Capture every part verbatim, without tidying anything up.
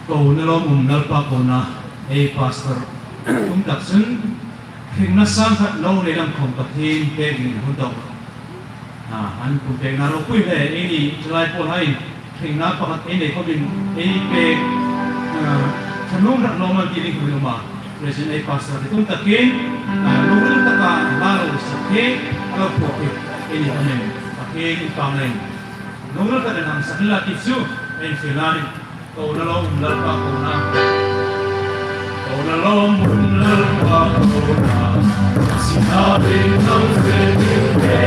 Kona lawmum Lalpa kona, ei pastor um tak chun, hringna sang khat lo nei lang khawm Pathien pek ding hun tawk. A, an kum pekna ropui le, eini ṭhalai pawlhai hringna pakhat ei nei khawmin ei pek, a, thanung rak lawm an ti ding khawmin um a. President ei pastor te tum takin, a, lungril taka la lo sak hi, lo phuok hi, eini khawmin, Pathien in pang leiin. Lungril taka nang sak la ki chu, ei fiel a ni. Kona lawmum Lalpa kona. Kona lawmum Lalpa kona. Sina ring nang fe ding fe.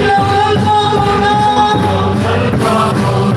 Lalpa kona. Lalpa kona.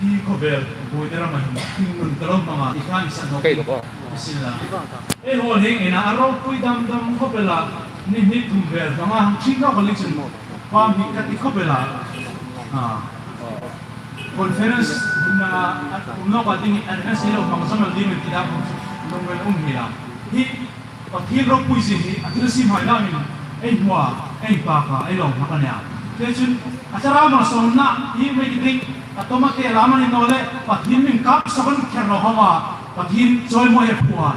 Hi khawvel buoi dera mai hung, hung nun ka lo hmang a, i khan i san hawk. Kei lo ka. I sin la. Ei haw heng ena a ropui dam dam khawp el a, ni hni thum vel hmang a, hang ching ka khawlin chun, pam hi ka ti khawp el a. A. Conference hung na, a, um lo ka ding, a, a si lo hmang sam lo ding, ti da hung, lo ngai um hi la. Hi, Pathien ropui si hi, a thil si mai namin, ei hmu a, ei pâk a, ei lawm hlak a nih a. Chuleiin, a chara ma sawmna, hi mei ki ding, a tawma te lam a ni naw le, Pathien min kap sa ban kher lo hawa, Pathien chawimawi a phu a.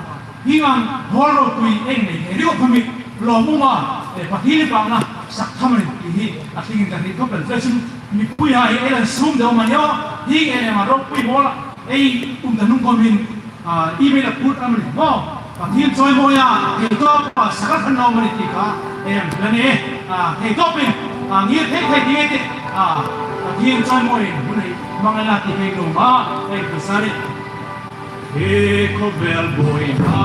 Hi ngan hawl ropui ei nei, ei ri o khami, lawm um a, e, Pathien pâkna, sak tham a ni ti hi, a tlingin ka hriet khawp el. Chuleiin, mipui hai, ei lan sum deu ma ni o, hi ei ma ropui mawl a, ei um ta hnung khawmin, A, email a put am ni maw. Pathien chawimawi a, thei tawpa sakhat khan lo am ni ti kha, em, la ni, a, thei tawpin, a, ngir thei thei ding ei tih, a, Pathien chawimawi hun hi hmang a na ti hei nuom a, ei, pasari. Hi khawvel buoina,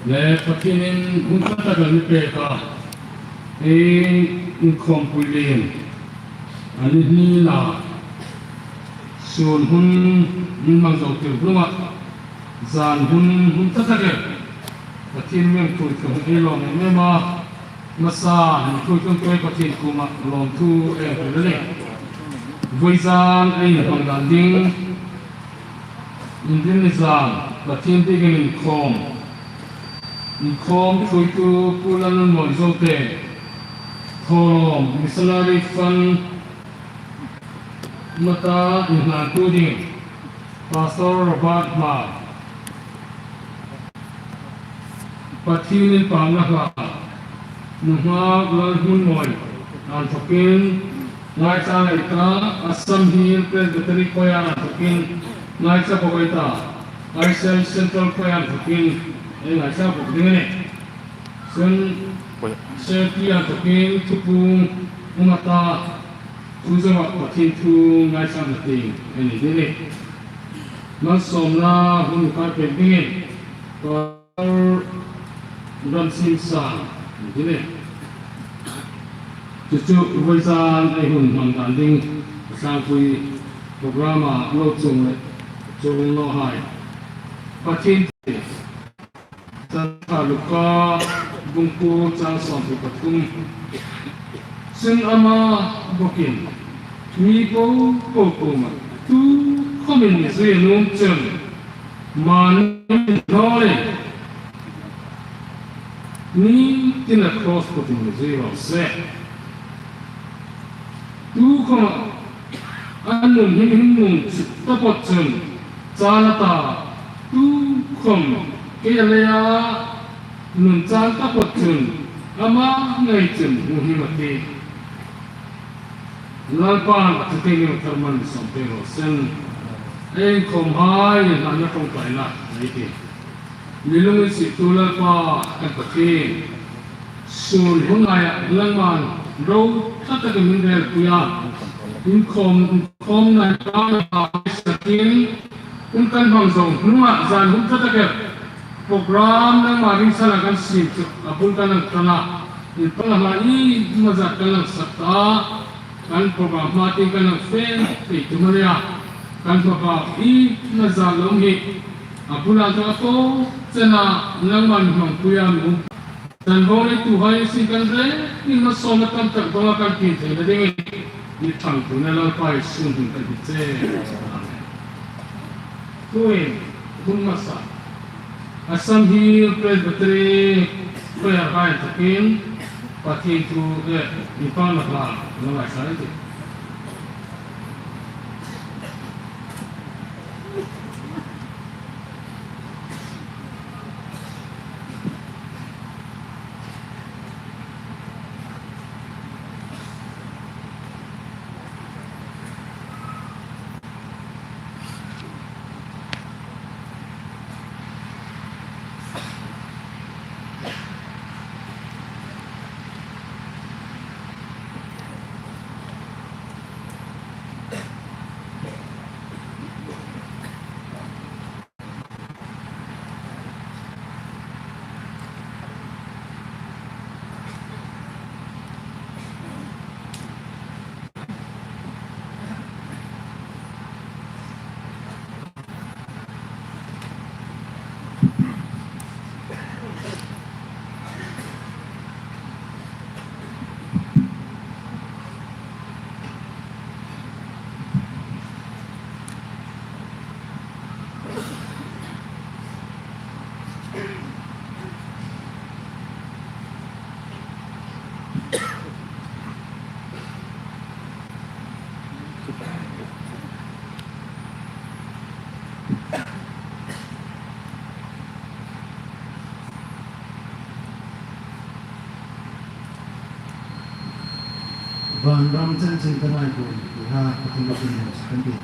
Le Pathienin hun ṭha tak a mi pek a, ei inkhawmpui lien a ni hnina, sun hun min hmang zo tir hluma, zan hun hun ṭha tak a Pathien min ṭhuoi tlung ei lawm em em a, hmasa hin ṭhuoi tlung pei Pathien kuoma lawmthu ei hril a nih. Vawizan ei hmang dan ding, Inrinni zan, Pathien biekin inkhawm, inkhawm ṭhuoitu Pu Lalnunmawi Zote, Thawlawm Missionary Fund hmata inhlantu ding, Pastor Robert Hmar, Pathien inpakna hla, nunghak Lalhmunmawi a inthokin, ngaithlak a nei ta, Assam Hill Presbytery Choir a inthokin, ngaithlak bawk a nei ta, I C I Central Choir a inthokin, ei ngaithlak bawk ding a nih. Chun Sir Pi a inthokin, thupui um a ta, chu zoa Pathien thu ngaithlakna tieng ei nei ding a nih. Malsawmna hun kar pek dingin, Ramsingsang, dile. Chu chu vawizan ei hun hmang dan ding, tlangpui program a lo chuong le, chuong naw hai. Pathien, Santa Luka, bung kuo chang sawmhni pathum. Chun ama bawkin, mi po po kuoma, tukhawmin mi zui a nuom chun, mani naw le, ni tina cross putin mi zui raw se. Tukhawma, a nun him him nung chuk taphawt chun, chang a ta, tukhawm, kei a leia, nun chang taphawt chun, ama ngei chun, hung him a ti. Lalpan a thu tieng ni thar man sawm pei raw se. Ei inkhawmhai, hlan a ṭawngṭaina, ei ti. Mi lunginsiettu Lalpa kan Pathien. Sun hun laia nangman ro ṭha takin min relpui a. Inkhawm, inkhawmna kan sakin, hun kan hmang zo hnunga zan hun ṭha takin program nangma ringsana kan siem chu a bul kan hang ṭan a. Inpakna hla iemani zat kan hang sak ta. Kan program hma tieng kan hang fe thei tum a nih a. Kan hmabak iemani zat lo hi a bula ka ko chena nangman hmangpuia mi um. Kan hmang nei tuhai sin kan re, ni ma sawm a tam tak dong a kan tin thei na dingin, mi ṭhangpuina Lalpa Isu hmingin kan ti che. Amen. Tuhin, hun hmasa. Assam Hill Presbytery Choir hai inthokin, Pathien thu, eh, inpakna hla, lo ngaisang ei tih. Vanram chanchin ka ngaituo, ti ha, Pathien min ṭawngṭai kan tih.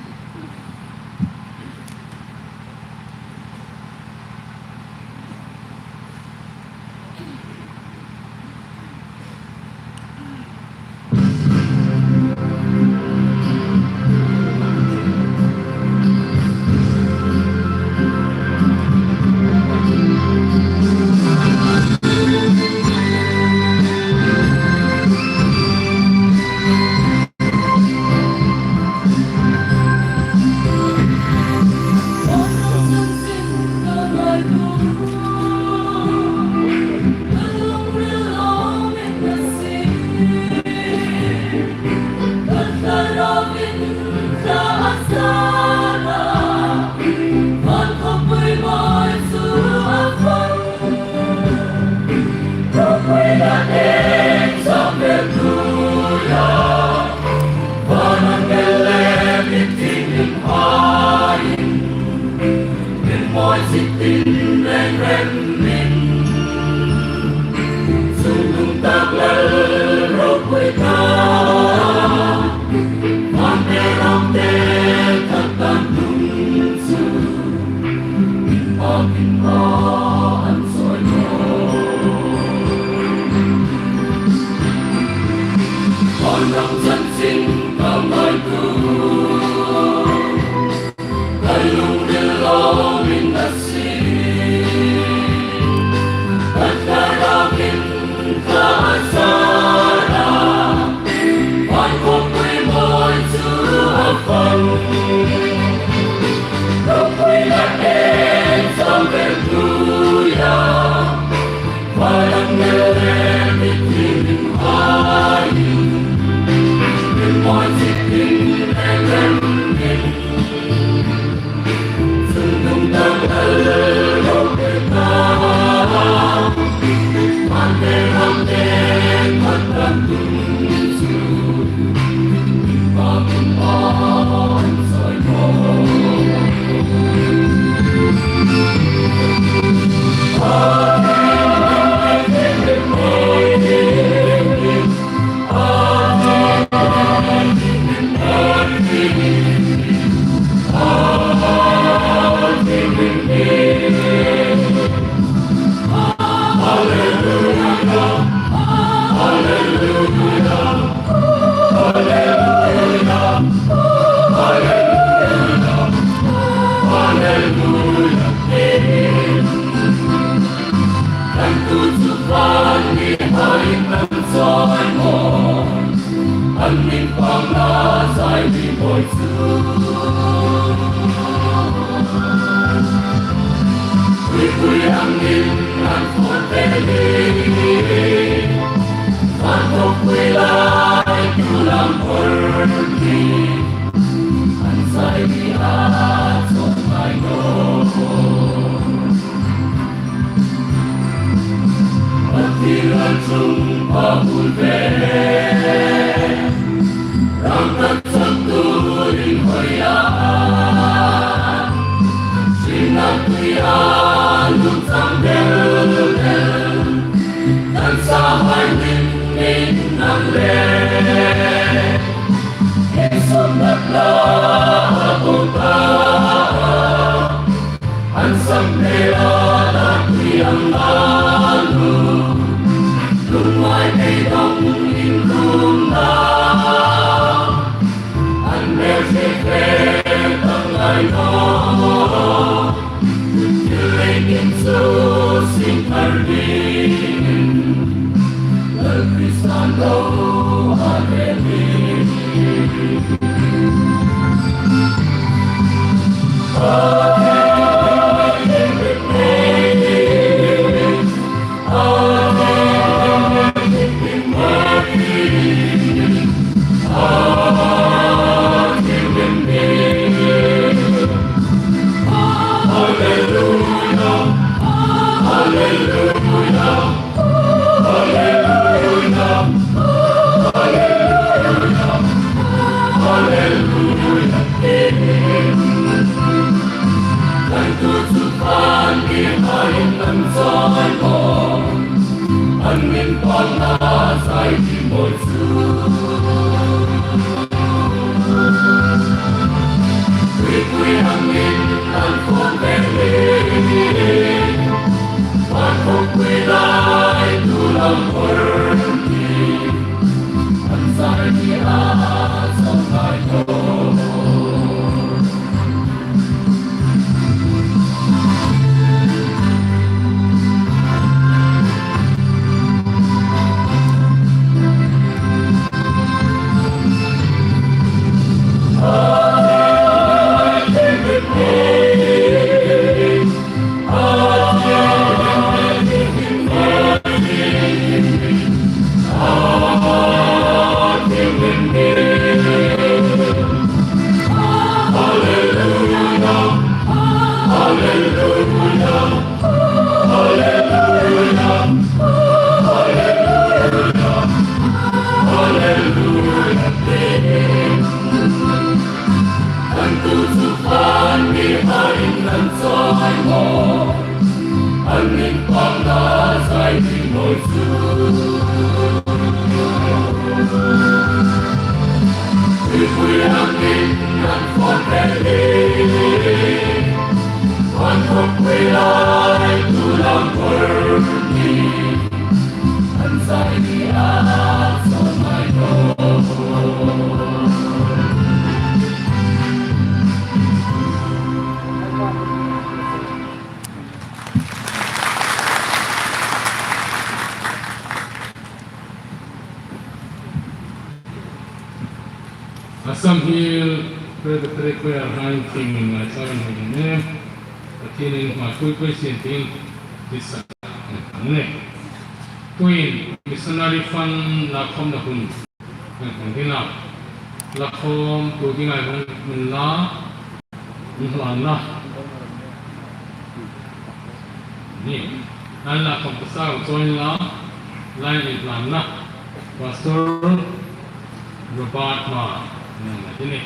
Assam Hill Presbytery Choir hai thingin ngai sa kan hmang ning. Pathienin hma pui pui sien tin ti sa kan hmang ning. Tuin missionary fund lakhawmna hun kan hmang ding a. Lakhawmtu dinga hun la. Inhlanna. Ni, an lakhawm pasal join la, line inhlanna. Pastor Robert Hmar. Ni, ni.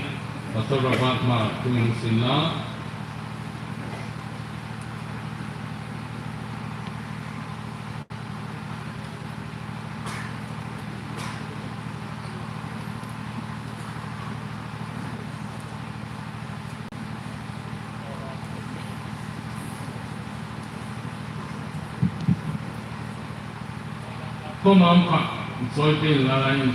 Pastor Robert Hmar, tuin sin la. Khawm am kha, join pei la la in.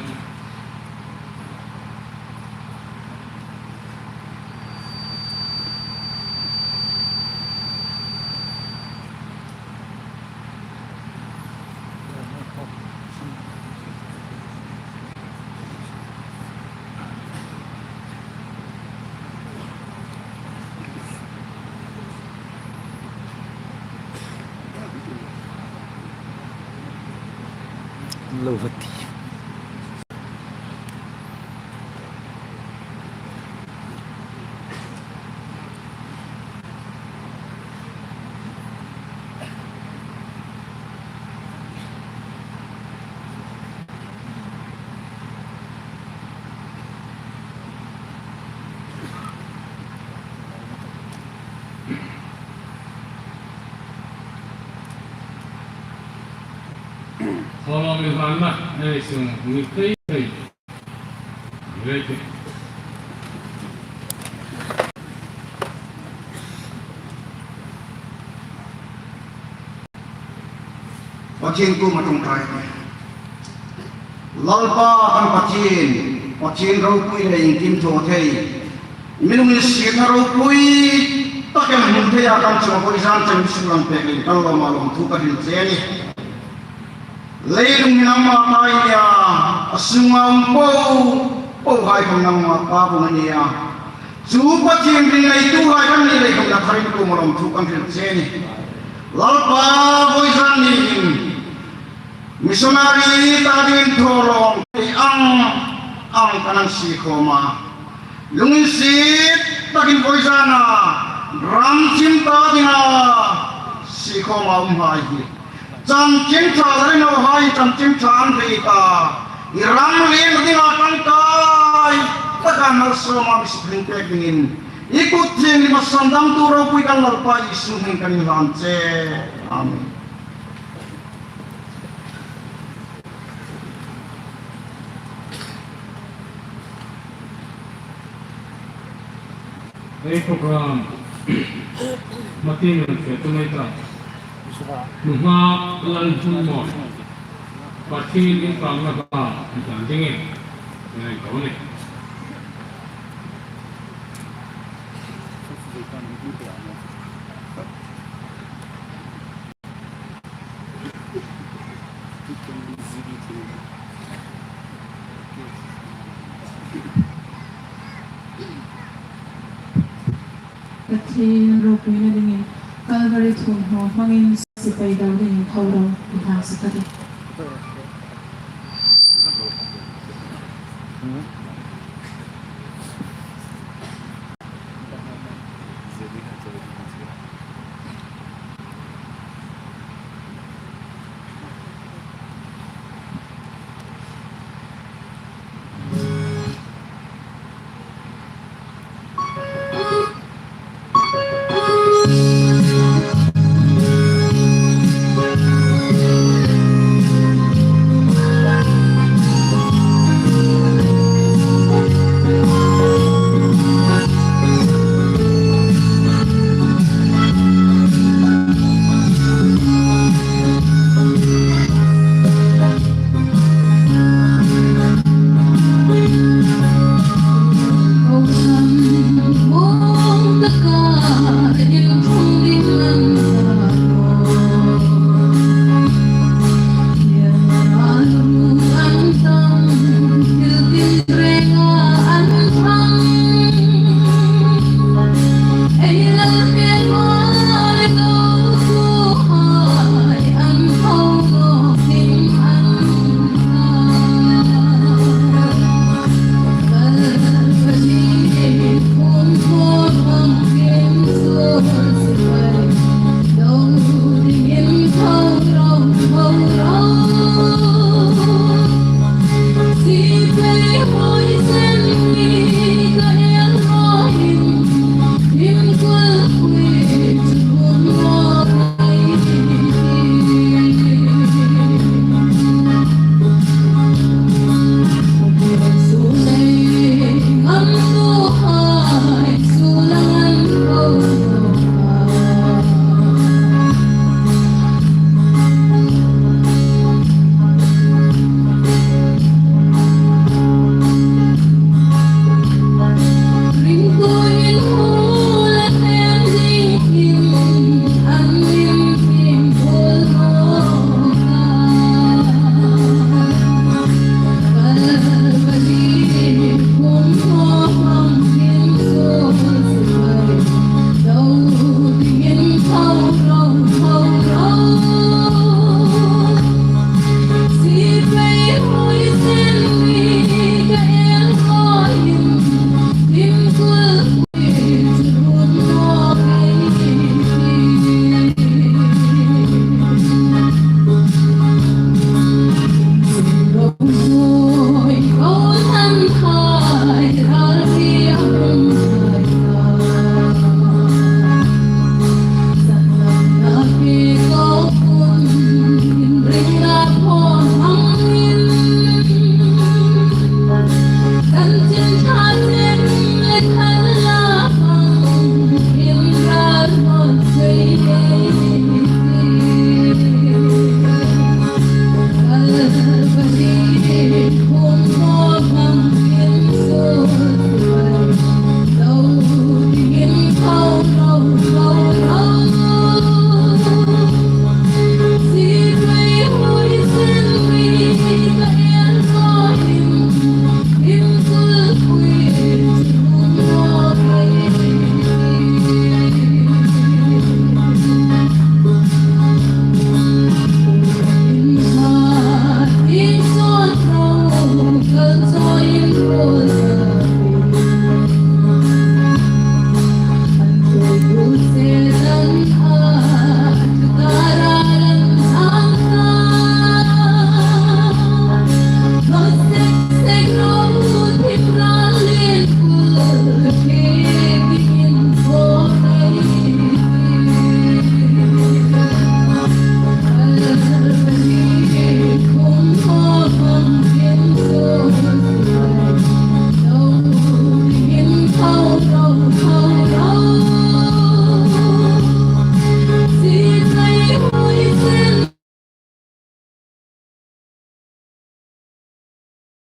Lo va ti. Khawm inhlanna, ei sung, ni thei thei. Pathien kuoma ṭawngṭai. Lalpa kan Pathien, Pathien ropui le iengkim thaw thei. Mi lunginsietna ropui takin hmu thei a kan chunga vawisun chen suklang pek in kan lawm a, lawmthu ka hril che a nih. Leilung hi nangma ta a nih a, a sunga um po po hai khawm nangma ta vawng a nih a. Chu Pathien ring neituhai kan ni lei khawm na tharin kuoma lawmthu kan hril che a nih. Lalpa, vawisun ni hin missionary ta dingin thawlawm ang ang kan hang sie khawm a. Lunginsiet takin vawisuna ram thim ta dinga sie khawma umhai hi. Chanchin ṭha la rinawhai chanchin ṭha an hriet ta. I ram lien dinga ṭangkai taka malsawma mi suk hring pek dingin i kut thienghlim a sandamtu ropui kan Lalpa Isu hmingin kan inhlan che. Amen. Ei program, Martin fe tu nei ta. Nunghak Lalhmunmawi. Pathien inpâkna hmaa intlan dingin ngaituo a nih. Pathien ropuina dingin Calvary thuomhnaw hmangin sipai dau dingin tho ro, i hang si ka ti.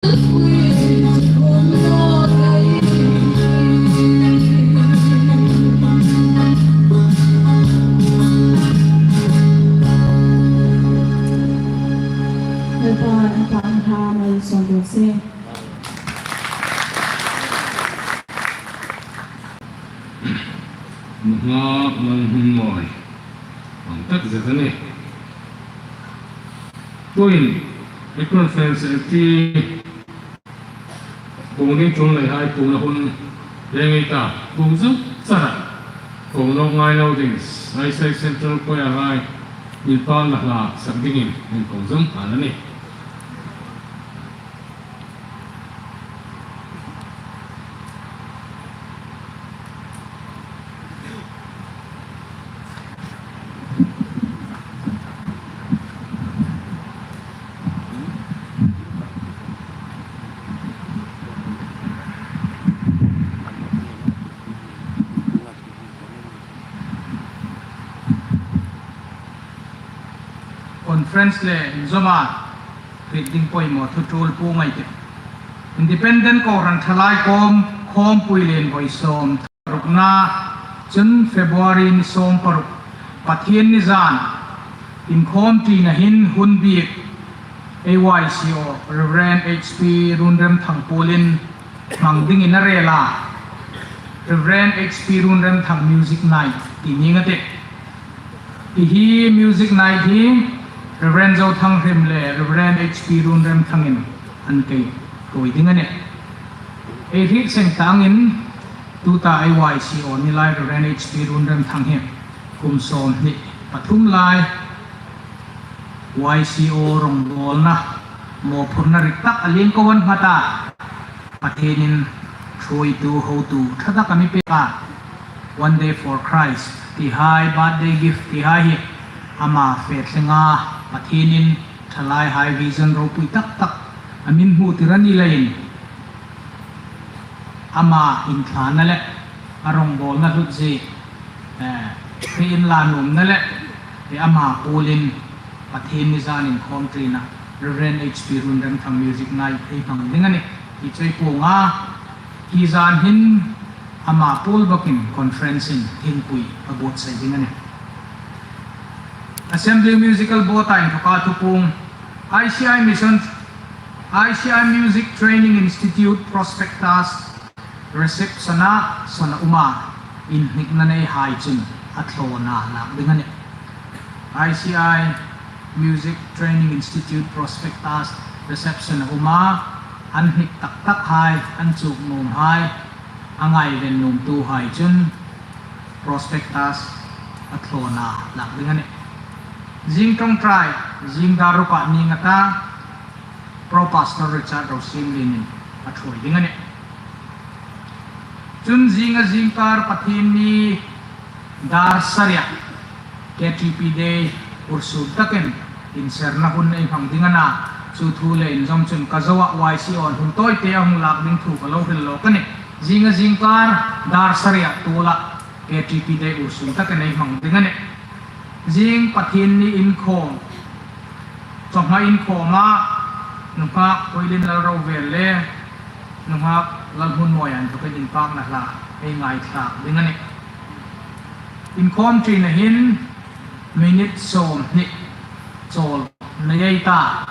Lalpan a tang hnam ei sawm bawk seh. Nunghak Lalhmunmawi. Ang tak zet a nih. Tuhin, ei conference ti Kung ding chun leihai kung na hun leng ei ta. Kung zuk chara. Kung nawk ngai lo ding. Aisai Central Choir hai. Min pan la hla sak dingin. Min kung zuk a na ni. Conference le inzawma hriet ding poimaw thu tul pu ngai te. Independent kohran thalai kawm khawmpui len voi sawm rukna chun February ni sawm paruk Pathienni zan inkhawm ṭina hin hun bik A Y C O Reverend H P Runremthang puolin hmang dingin a rel a. Reverend H P Runremthang Music Night ti ning a tih. Hi hi music night hi Reverend Zothanghriem le Reverend H P Runremthangin an kei ṭhuoi ding a nih. Ei hriet seng tangin tuta A Y C O ni lai Reverend H P Runremthang hi kum sawmhni pathum lai Y C O rongbawlna mawphurna rik tak a lien ko an hmata. Pathienin ṭhuoitu hotu ṭha tak a mi pek a. One Day for Christ ti hai, birthday gift ti hai hi ama fe thlenga Pathienin thalai hai vision ropui tak tak a min hmu tir a ni leiin ama inthlana le a rongbawlna hlut zie, eh, hre inla nuomna le, eh, ama puolin Pathienni zan inkhawm ṭina Reverend H P Runremthang Music Night ei hmang ding a nih. Hi chu ei puong a, hi zan hin ama puol bawkin conference-in thingpui a buotsai ding a nih. Assembly Musical Board-a inthoka thupuong, I C I Mission, I C I Music Training Institute Prospectus reception-a sawn a um a, inhnikna nei hai chun a thlawna lak ding a nih. I C I Music Training Institute Prospectus reception a um a, an hnik tak tak hai, an chuk nuom hai, a ngaiven nuomtu hai chun prospectus a thlawna lak ding a nih. Zing ṭawngṭai, zing dar ruka ning a ta, Pro Pastor Richard Rosiemlienin a ṭhuoi ding a nih. Chun zinga zingkar Pathienni dar saria K T P Day ursun takin inserna hun ei hmang ding a na, chu thu le inzawm chun ka zoa Y C O-in hun tawite a hung lak ding thu ka lo hril lawk a nih. Zinga zingkar dar saria tuola K T P Day ursun takin ei hmang ding a nih. Zing Pathienni inkhawm, chawhma inkhawma nunghak Puilin Lalrovel le nunghak Lalhmunmawia inthokin inpakna hla ei ngaithlak ding a nih. Inkhawm ṭina hin minute sawmhni chawl nei ei ta.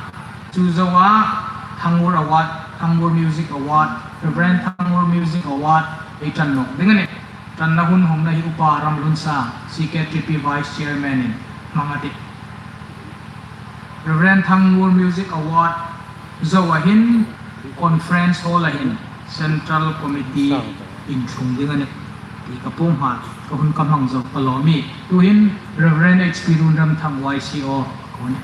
Chu zoa Thangur Award, Thangur Music Award, Reverend Thangur Music Award ei ṭan nawk ding a nih. Ṭanna hun hawngna hi Upa Ramlunsang, C K T P Vice Chairman-in hmang a tih. Reverend Thangur Music Award zoa hin Conference Hall-a hin Central Committee inṭhung ding a nih ti ka puong hma, ka hun ka hmang zo ka lawm a. Tuhin Reverend H P Runremthang Y C O ka ko a nih.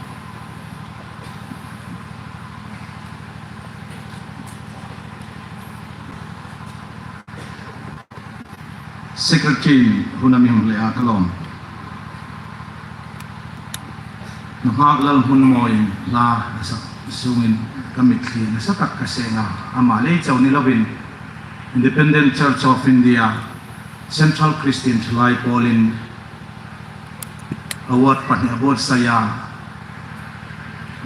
Secretary-in hun a mi hung leh a ka lawm. Nunghak Lalhmunmawiin hla a sak sungin ka mitthli nasa tak ka seng a, ama lei chau ni lovin Independent Church of India, Central Christian Thalai Pawlin award pahni a buotsai a.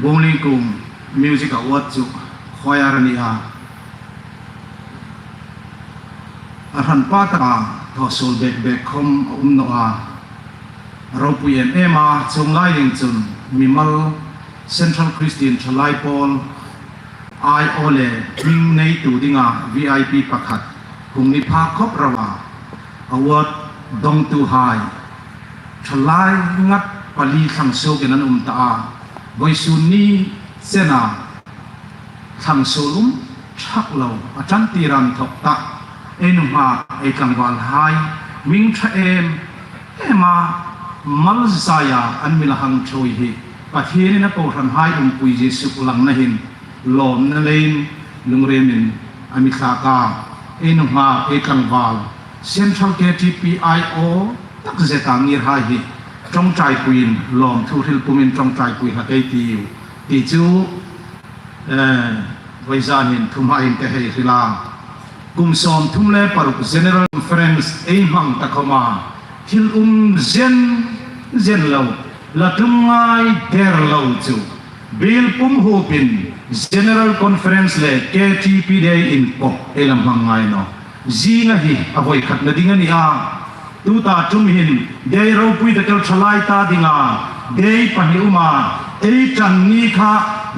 Bawngling Kung Music Award chu Choir a ni a. A hranpa taka thawsuol bek bek khawm a um naw a. A ropui em em a, chuong lai ding chun mimal Central Christian Thalai Pawl aiawh le hming neitu dinga V I P pakhat hung ni phak khawp ro a. A ward dongtuhai thalai ngat pali thlang suokin an um ta a. Vawisun ni chena thlang suol um ṭhak lo a ṭan tir an thawk ta. Ei nunghak, ei tlangvalhai hming ṭha em em a, mal zaia an mi la hang ṭhuoi hi Pathienin a kohranhai umpui zie suklangna hin lawmna leiin lungrimin a mi thlak a. Ei nunghak, ei tlangval, Central K T P aiawh tak zeta ngirhai hi ṭawngṭaipuiin lawmthu hril pumin ṭawngṭaipui hlak ei tiu ti chu, eh, vawizan hin thuhmain ka hei hril a. Kum sawmthum le paruk General Conference ei hmang ta khawma thil um zen zen lo, la tlung ngai der lo chu Biel pum hupin General Conference le K T P Day inpawk ei la hmang ngai naw. Zinga hi a vawikhatna ding a ni a. Tuta ṭum hin day ropui tak el thalai ta dinga day pahni um a, ei ṭan ni kha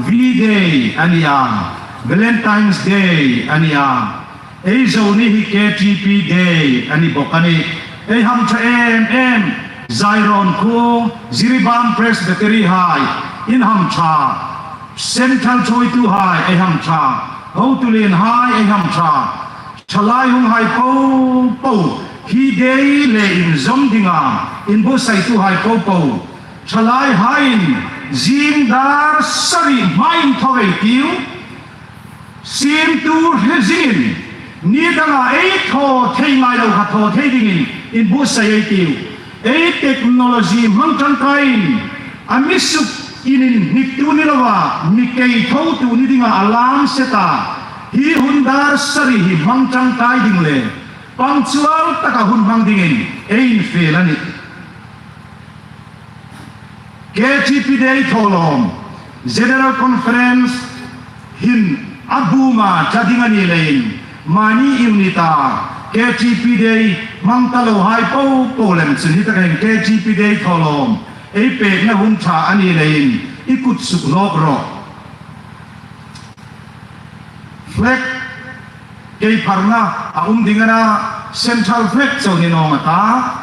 V-Day a ni a, Valentine's Day a ni a. Ei Zo ni hi K T P Day a ni bawk a nih. Ei hamṭha em em, Zairawn khuo, Jiribam Presbytery hai, in hamṭha, Central ṭhuoituhai ei hamṭha, hotulienhai ei hamṭha, thalai hunghai popo, hi day le inzawm dinga inbuotsaituhai popo, thalaihaiin zing dar sari hmain thaw ei tiu. Siemtu hre zingin, ni danga ei thaw thei ngai lo kha thaw thei dingin inbuotsai ei tiu. Ei technology hmang ṭangkaiin a mi suk inin hniktu ni lova, mi kei thotu ni dinga a lam se ta. Hi hun dar sari hi hmang ṭangkai ding le punctual taka hun hmang dingin ei infel a nih. K T P Day thawlawm, General Conference hin a buma ṭha ding a ni leiin, mani unit-a K T P Day hmang ta lohai popo lem chun hi taka hin K T P Day thawlawm ei pekna hun ṭha a ni leiin i kut suk hlawk rawh. Flag keipharna a um ding a na, Central Flag chau ni naw a ta.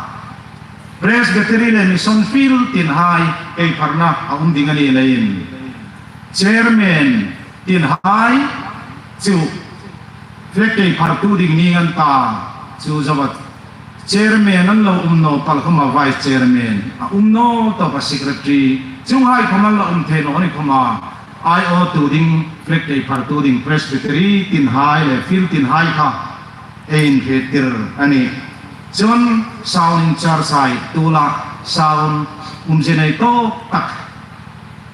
Presbytery le Mission Field tinhai keipharna a um ding a ni leiin, Chairman tinhai chu flag keiphartu ding ni ngan ta, chu zoa Chairman an lo um naw pal khawma Vice Chairman a um naw tawpa, Secretary, chuonghai khawm an lo um thei naw ni khawma, aiawhtu ding, flag keiphartu ding Presbytery tinhai le Field tinhai kha ei inhriettir a nih. Chun sound in charge hai, tu la sound umzie nei tawk tak,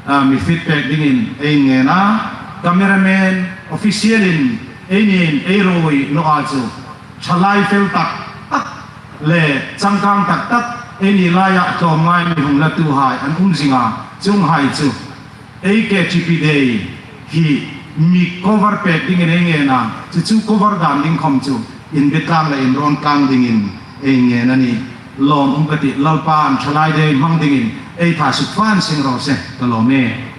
a, mi fit pek dingin ei ngen a, cameraman, official-in ei niin ei ruoi naw a chu, thalai fel tak tak le changkang tak tak ei ni laia tlawmngai mi hung latuhai an um zing a, chuonghai chu ei K T P Day hi mi cover pek dingin ei ngen a, chu chu cover dan ding khawm chu inbe tlang le inrawn tlang dingin ei ngen a nih. Lawm um ka tih, Lalpan Thalai Day hmang dingin ei tha suk fan seng raw se, ka lawm e.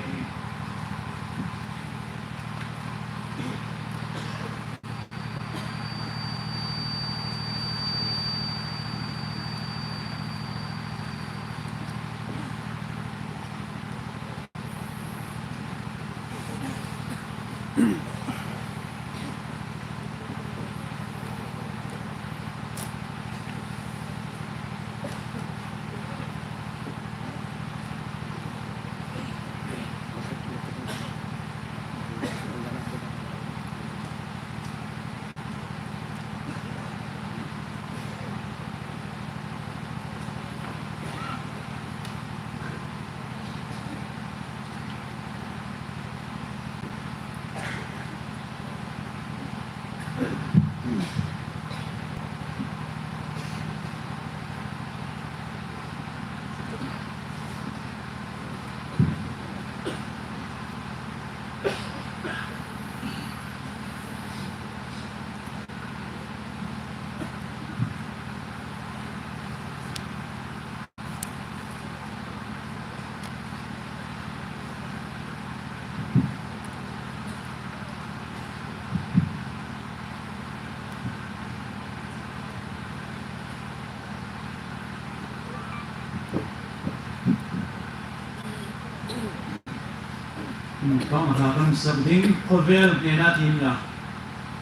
Bang hla kan sak ding, khawvel hnena ding la.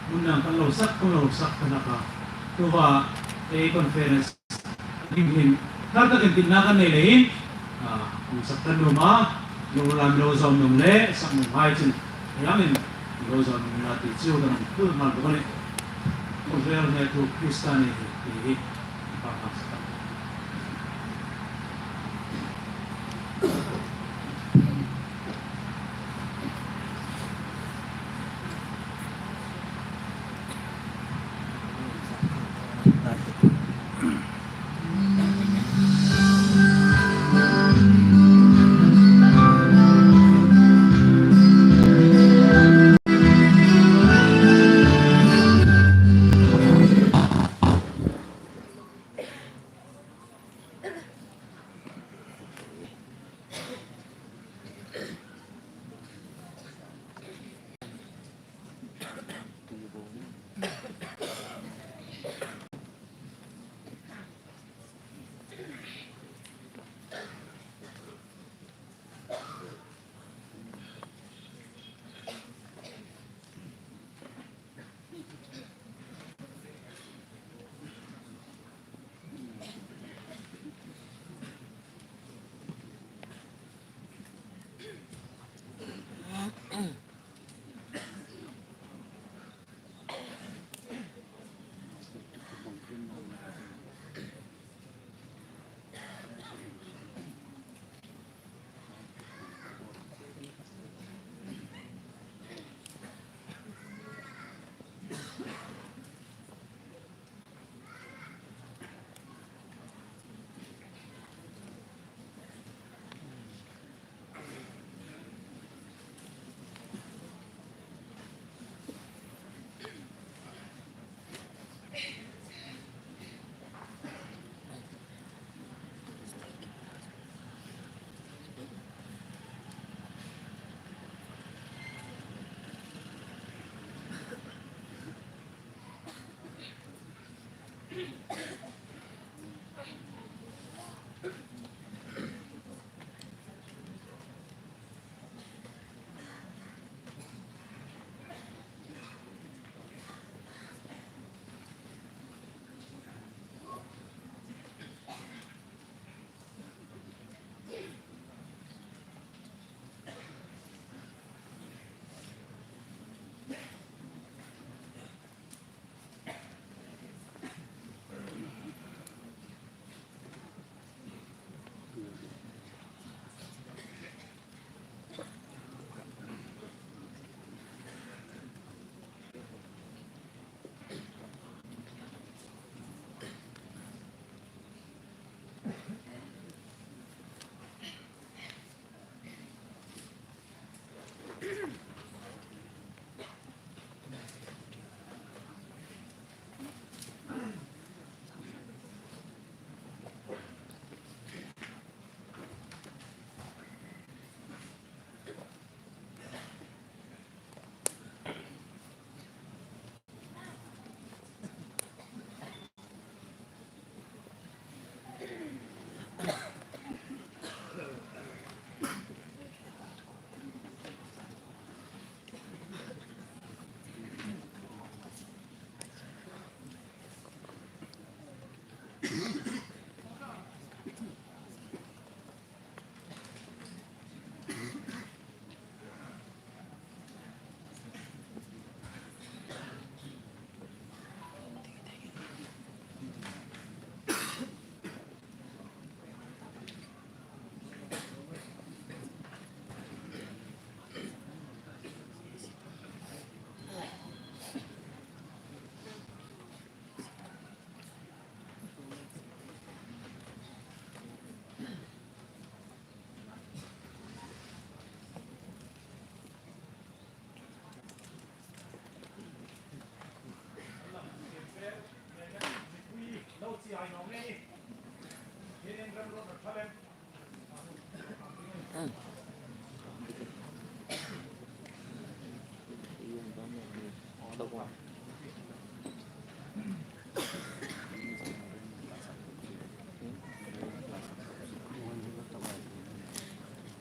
Hun dang kan lo sak, kan lo sak kan aka. Tuta ei conference ding hin, thar takin dinna kan nei leiin, a, hun sak kan nuom a, lo lam lo zawm nuom le, sak nuom hai chun, hieng ang hin, lo zawm nuom la ti chu kan hril nghal bawk a nih. Khawvel hnetu Krista ni hi, ti hi, bang hla sak kan.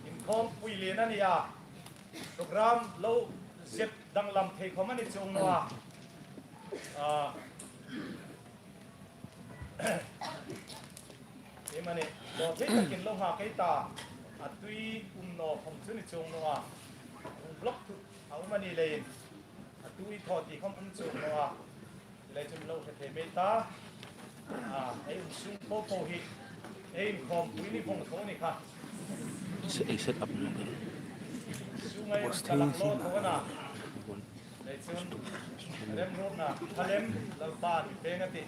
Inkhawmpui lien a ni a. Ram lo zep danglam thei khawm a ni chuong naw a. A, iemani, lo thei takin lo nghak ei ta. A tui um naw khawm chu ni chuong naw a. Hung block thut a um a ni leiin, a tui thaw ti khawm um chuong naw a. Leiin chun lo hre thei mei ta. A, ei um sung po po hi ei inkhawmpui ni vong tho ni kha. Ei set up. Sunga ei um ka lak lo tho a na. Leiin chun remruotna thalem Lalpan pe nga ti.